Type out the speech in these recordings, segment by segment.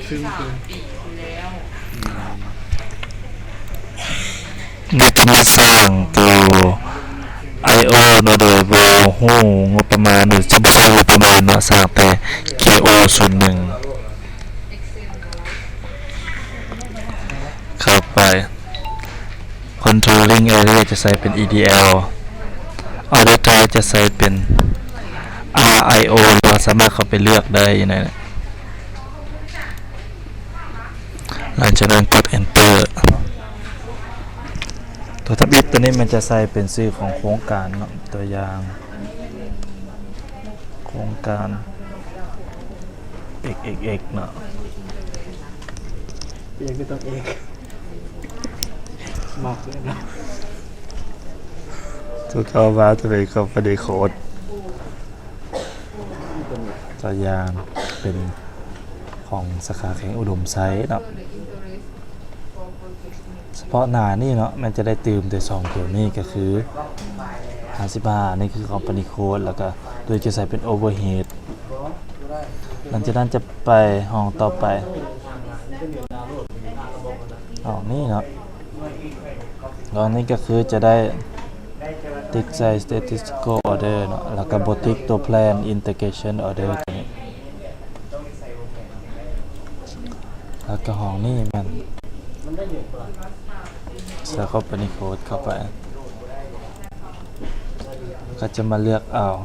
ນີ້ຈະມາສ້າງໂຕ ໄອໂອ ເນາະ ໂດຍບໍ່ຮູ້ງົບປະມານ ຫຼື ຈະບໍ່ໃຊ້ງົບປະມານເນາະ ສ້າງແຕ່ ເກໂອ ສູນໜຶ່ງ ເຂົ້າໄປ Controlling Area ຈະໃສ່ເປັນ EDL Order Type ຈະໃສ່ເປັນ RIO ເຮົາສາມາດເຂົ້າໄປເລືອກໄດ້ຢູ່ໃນ ຫຼັງຈາກນັ້ນກົດ Enter ຕົວທຳອິດຕົວນີ້ມັນຈະໃສ່ເປັນຊື່ຂອງໂຄງການເນາະ ຕົວຢ່າງ ໂຄງການ X X X ເນາະ ເປັນຫຍັງຄືຕ້ອງ X ມັກເລີຍເນາະ ຖືກເອົາມາຈະເປັນ Company Code ຕົວຢ່າງເປັນຂອງສາຂາແຂວງອຸດົມໄຊເນາະ ສະເພາະໜ້ານີ້ເນາະ ແມ່ນຈະໄດ້ຕື່ມແຕ່ສອງໂຕນີ້ ກໍຄື ຫ້າສິບຫ້າ ນີ້ຄື Company Code ແລ້ວກໍໂດຍຈະໃສ່ເປັນ Overhead ຫຼັງຈາກນັ້ນຈະໄປຫ້ອງຕໍ່ໄປ ຫ້ອງນີ້ເນາະ ອັນນີ້ກໍຄືຈະໄດ້ຕິກໃສ່ Statistical Order ເນາະ ແລ້ວກໍບໍ່ຕິກຕົວ Plan Integration Order ຕົວນີ້ ແລ້ວກໍຫ້ອງນີ້ແມ່ນໃສ່ Company Code ເຂົ້າໄປ ກໍຈະມາເລືອກເອົາ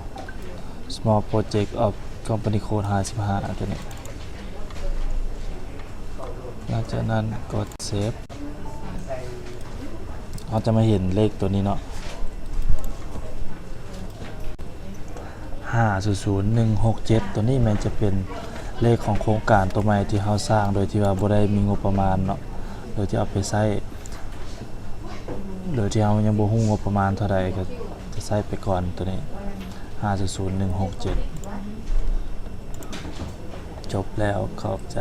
Small Project of Company Code ຫ້າສິບຫ້າ ຕົວນີ້ ຫຼັງຈາກນັ້ນກົດ Save ເຮົາຈະມາເຫັນເລກຕົວນີ້ເນາະ ຫ້າສູນສູນໜຶ່ງຫົກເຈັດ ຕົວນີ້ແມ່ນຈະເປັນເລກຂອງໂຄງການຕົວໃໝ່ທີ່ເຮົາສ້າງໂດຍທີ່ວ່າບໍ່ໄດ້ມີງົບປະມານເນາະ ໂດຍທີ່ເອົາໄປໃຊ້ ໂດຍທີ່ເຮົາຍັງບໍ່ຮູ້ງົບປະມານເທົ່າໃດ ກໍຈະໃຊ້ໄປກ່ອນຕົວນີ້ ຫ້າສູນສູນໜຶ່ງຫົກເຈັດ ຈົບແລ້ວ ຂອບໃຈ.